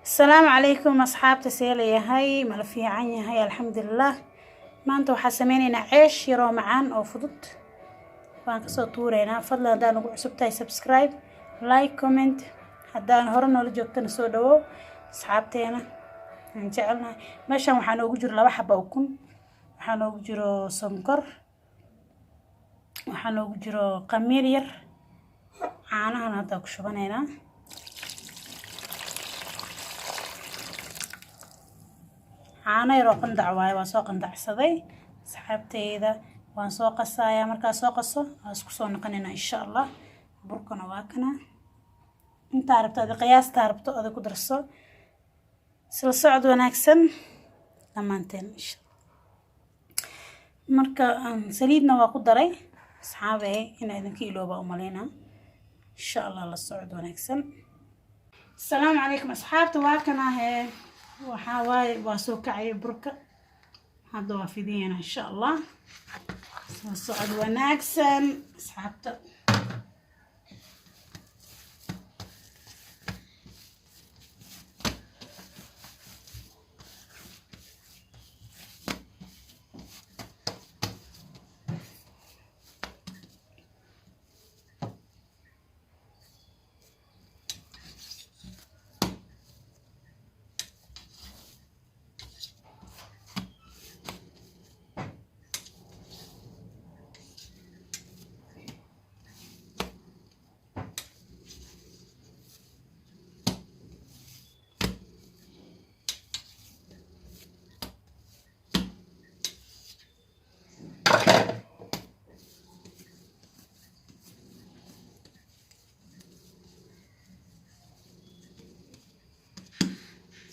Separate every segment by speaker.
Speaker 1: Asalaamu calaykum asxaabta, see leeyahay? Mala fiican yahay? Alxamdulilah. Maanta waxaa sameyneynaa ceesh yaroo macaan oo fudud. Waan kasoo tuureynaa. Fadlan, haddaan ugu cusub tahay, subscribe, like, comment. Haddaan hore noola joogtana, soo dhawow. Asxaabteena aan jecelnahay, meeshan waxaa noogu jiro 2 xaba ukun, waxaa noogu jiro sonkor, waxaa noogu jiro qamiir yar. Caanahan hadda ku shubaneynaa. Caano yaroo qandac waaye, waa soo qandacsaday, asxaabteyda. Waan soo qasayaa. Markaa soo qaso, waa isku soo noqonaynaa, insha Allah. Burkana waa kana. Intaa rabto adi, qiyaastaa rabto adi ku darso. Isla socod wanaagsan dhammaanteen, insha. Marka saliidna waa ku daray, asxaabe, inaa idinka ilooba umalaynaa. Insha Allah, la socod wanaagsan. Asalaamu calaykum asxaabta, waa kana hee. Waxaa waaye, waa soo kacaya burka, hadda waa fidiyana, insha Allah. Soo socod wanaagsan, asxaabta.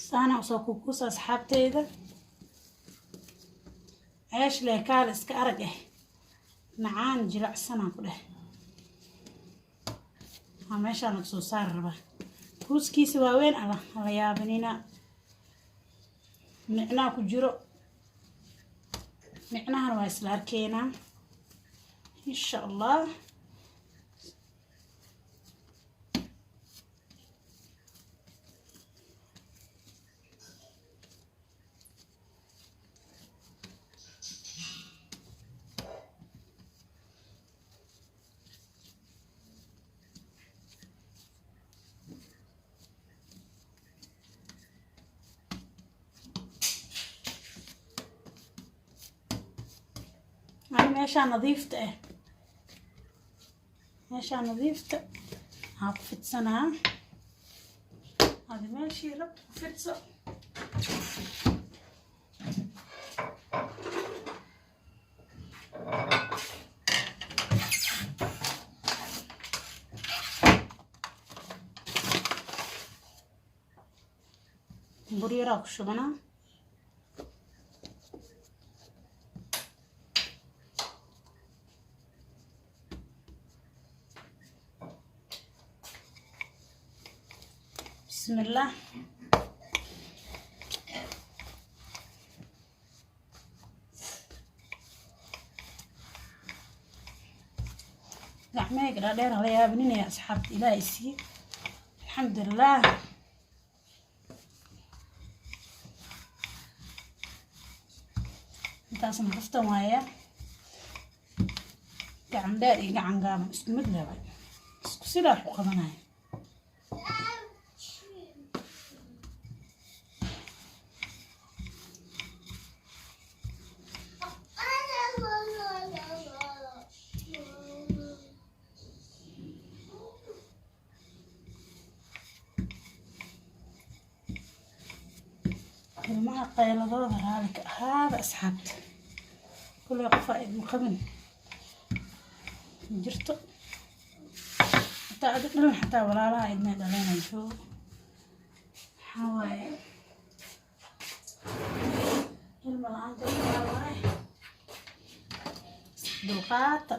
Speaker 1: Saana usoo kukuusa, asxaabteyda. Ceesh leh, kaal iska arag ah, macaan, jilacsanaan ku dheh. Waa meeshaan laga soo saari rabaa kuuskiisa waaweyn. Ala hala yaabinina, micnaa ku jiro. Micnahana waa isla arkeynaa, insha Allah. Ani meeshaa nadiifta ah, meeshaa nadiifta aa ku fidsanaa. Adi meeshii rabta ku fidso. Bur yaraa ku shubanaa. Bismillah. Gacmahayga dhaadheer hala yaabinaya, asxaabta. Ilaah isiiye, alxamdulilah. Intaasna kaftan waaya. Gacan dheer iyo gacan gaaban isku mid leeway, isku sidaa wax u qabanaya. Ilmaha qayladooda raali ka ahaada, asxaabta. Kulley qofaa idin qabin ma jirto, hataa adig dhalin, xataa walaalaha idmay dhaleenay joogo. Waxaa waaye, ilma la-aanta waxaa waaye dulqaata.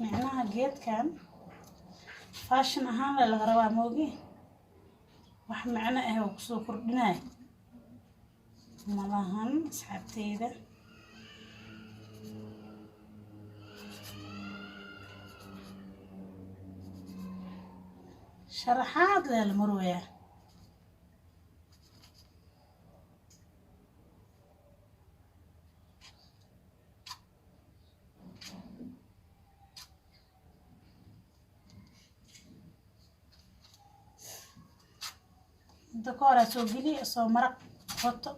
Speaker 1: Micnaha geedkan Fashion ahaan le laga rabaa, moogi wax macno ah oo kusoo kordhinaya malahan, asxaabteyda. Sharaxaad lee la marwayaa. Inta ka horaa soo geliya soo maraq wato.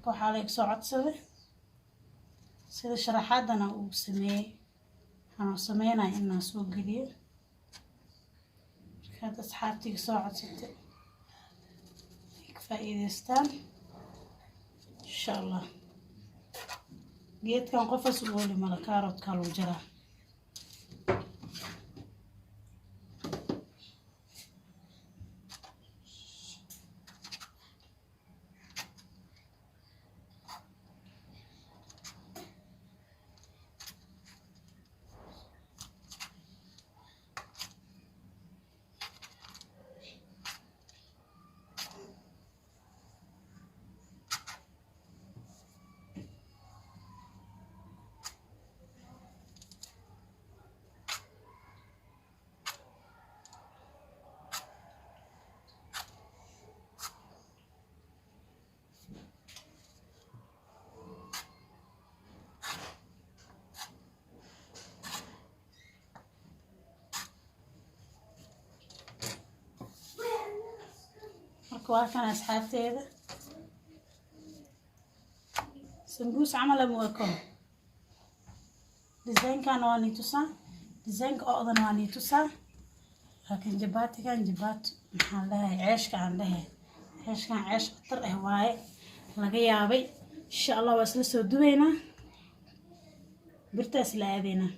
Speaker 1: Waxaa la soo codsaday sida sharaxaadana uu sameeyey, waxaan sameynaya inaan soo geliyo. Marka hadda asxaabtiga soo codsatay ay ka faa'iidaystaan, insha Allah. Geedkan qofas u ooli mala, kaaroodkaa lagu jaraa. Marka waa kan, asxaabteeda, sambuus camal ama waa kon. Designkana waa nii tusaa, designka o-dana waa nii tusaa, laakiin jabaatigan, jabaat maxaan lehay, ceeshka aan lehay, ceeshkan ceesh khatar ah waaye, laga yaabay. Insha Allah waa isla soo dubaynaa, birta isla aadaynaa.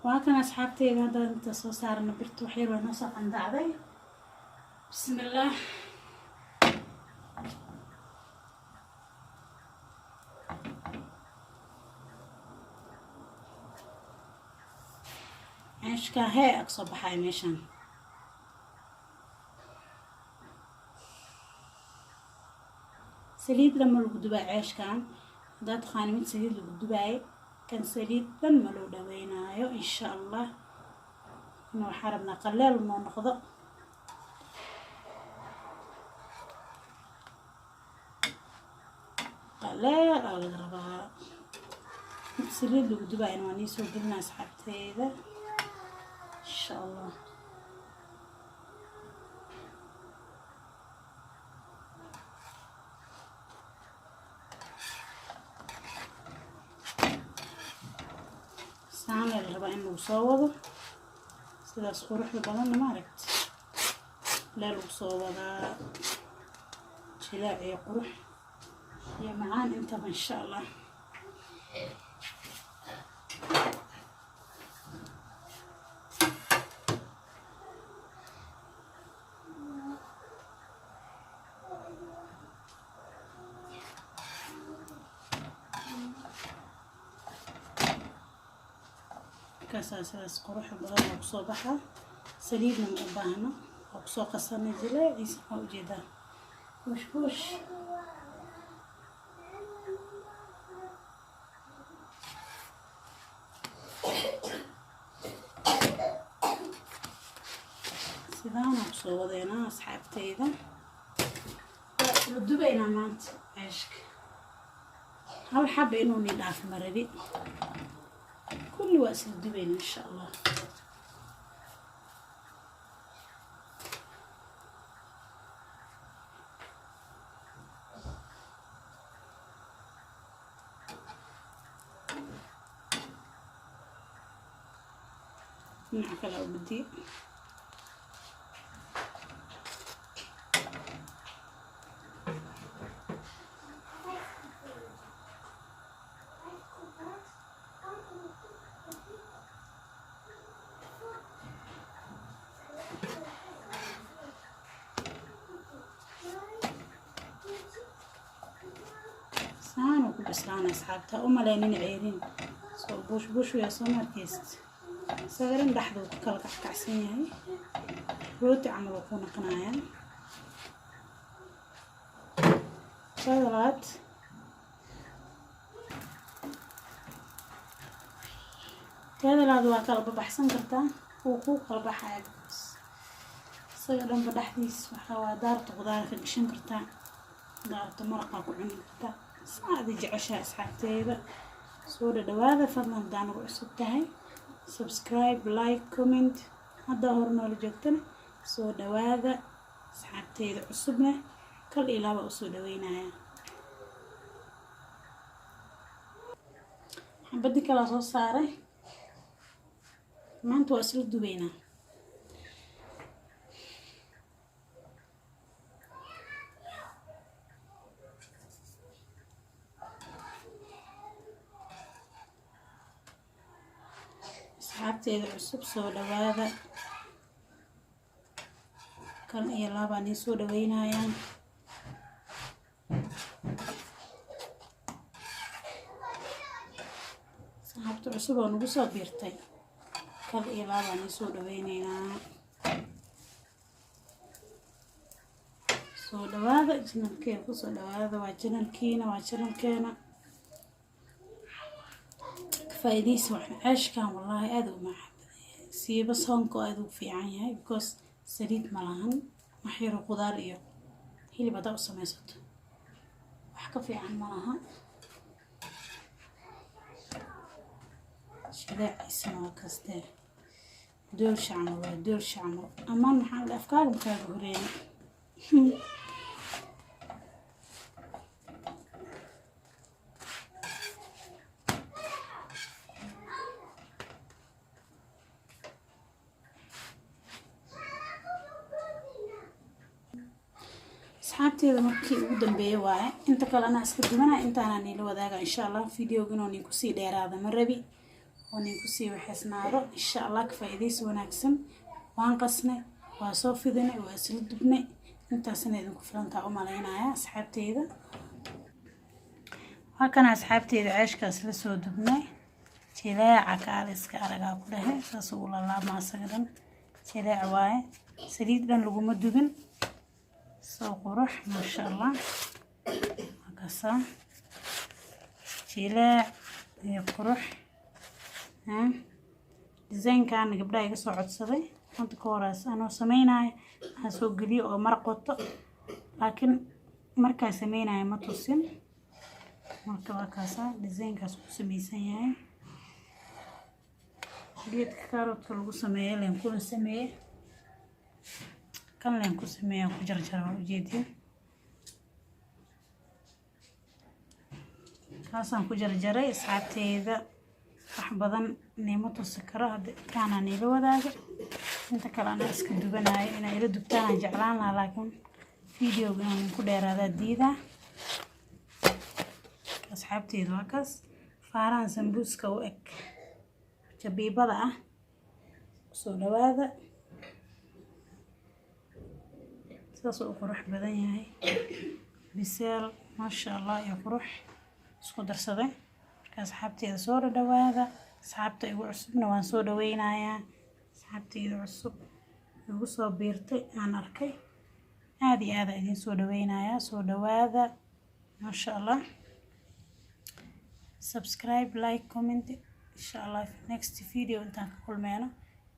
Speaker 1: Waa kan, asxaabteyda, hadda inta soo saarna birta, waxyar waa noo soo qandacday. Bismillaah. Ceeshka hee ag soo baxay meeshaan. Saliid lama lagu dubaa ceeshkan. Haddaad taqaani mid saliid lagu dubaayo, kan saliid dhan ma loo dhaweynaayo, insha Allah. Ina waxaa rabnaa qaleel noo noqdo. Qaleel aa laga rabaa. Mid saliid lagu dubaayana waa nii soo gelinaa, asxaabteyda, insha Allah. Saana la rabaa in lagu soo wado sidaas quruxda badanna, maaragta, lee lagu soo wadaa jilaac iyo qurux iyo macaan intaba, insha Allah. Markaasaa sidaas quruxda badan oo kusoo baxa. Saliidna ma u baahno, oo kusoo qasanay jileeciisa, waa ujeedaa, buush buush. Sidaana kusoo wadeynaa, asxaabteyda. Waa isla dubaynaa maanta ceeshka. Hal xaba inuu ni dhaaf marabi, kulli waa isla dubayna, insha Allah. Dhinaca kale u badiye. Saanu ku bislaana, asxaabta, u malaynina ceerin soo buush buush yaa soo markayst. Isaga dhan dhexda uu ka kala kackacsan yahay, rooti camal uu ku noqonayaa. Teeda labaad, teeda labaad waa kala babaxsan kartaa, wuu kuu kala baxaya isaga dhanba dhexdiis. Waxaa waa daarta qudaar ka gashan kartaa, daarta maraqa ku cuni kartaa, saadi jeceshahay. Asxaabteeda, soo dhadhawaada. Fadlan haddaa nagu cusub tahay, subscribe, like, comment. Haddaa hore noola joogtana, soo dhawaada. Asxaabteeda cusubna kal iyo laaba usoo dhaweynaya. Xabadii kalaa soo saaray, maanta waa isla dubeynaa. Asxaabteeda cusub, soo dhawaada. Kal iyo laabaa niin soo dhaweynayaa. Asxaabta cusub oo nagu soo biirtay, kal iyo laabaa niin soo dhaweyneynaa. Soo dhawaada channelkeena, kusoo dhawaada. Waa channelkiina, waa channelkeena. Faa'iidaysi waxna ceeshkan wallaahi aada u macaan badan yahay, siiba soonka aada ugu fiican yahay, because saliid ma lahan. Wax yaro qudaar iyo hilib haddaa u samaysato, wax ka fiican ma laha. Shileeciisana waa kastee, doolsha camal waa doolsha camal. Amaan maxaa la afkaaga makaaga horeeyay. Asxaabteeda, markii ugu dambeeyay waaye. Inta kale anaa iska dubanaa, intaanaa niila wadaaga insha Allah. Videoga inuu nin kusii dheeraada ma rabi oo nin kusii waxeysnaado. Insha Allah ka faa'iidaysi wanaagsan. Waan qasnay, waa soo fidinay, waa isla dubnay. Intaasna idinku filantaa u malaynaya asxaabteeda. Waa kana asxaabteeda, ceeshkaas la soo dubnay. Jileeca kaale iska aragaa ku dhahay, saas ugu lalaabmaa asaga dhan. Jileec waaye, saliid dhan laguma dubin. Soo qurux, maasha Allah. Waa kaasaa, jileec iyo qurux. Design-kaana gabdhaha iga soo codsaday hadda ka horaas anoo sameynaayo aan soo geliyo oo maraq wato, laakiin markaa sameynaayo ma tusin. Marka waa kaasaa, design-kaas ku sameysan yahay. Geedka kaaroodka lagu sameeyo leen kuna sameeye, kan leen ku sameeya, ku jarjara, waa ujeedin. Kaasaan ku jarjaray. Asxaabteyda, wax badan niima tusi karo, hadda intaanaa niila wadaaga. Inta kale anaa iska dubanayo, inaa ila dubtaan aan jeclaan lahaa, laakiin videoga inaan ku dheeraadaa diidaa. Asxaabteyda, waa kaas faarahan sambuuska u eg, jabiibada ah. Kusoo dhawaada. Saasuu u qurux badan yahay, biseel maasha Allah iyo qurux isku darsaday. Marka asxaabteyda, soo dhadhawaada. Asxaabta igu cusubna waan soo dhaweynayaa. Asxaabteyda cusub igu soo biirtay aan arkay, aada iyo aada idiin soo dhaweynayaa. Soo dhawaada, maasha Allah. Subscribe, like, comment. Insha Allah next video intaan ka kulmeyno,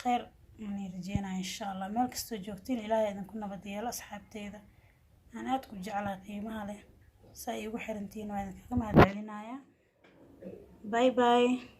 Speaker 1: kheyr aan rajeynaya insha Allah. Meel kastoo joogtiin, Ilaahay idinku nabad yeelo. Asxaabteyda aan aada ku jeclahay, qiimaha leh, saa iigu xirantihiin, waa idinkaga mahad celinayaa. Bye bye.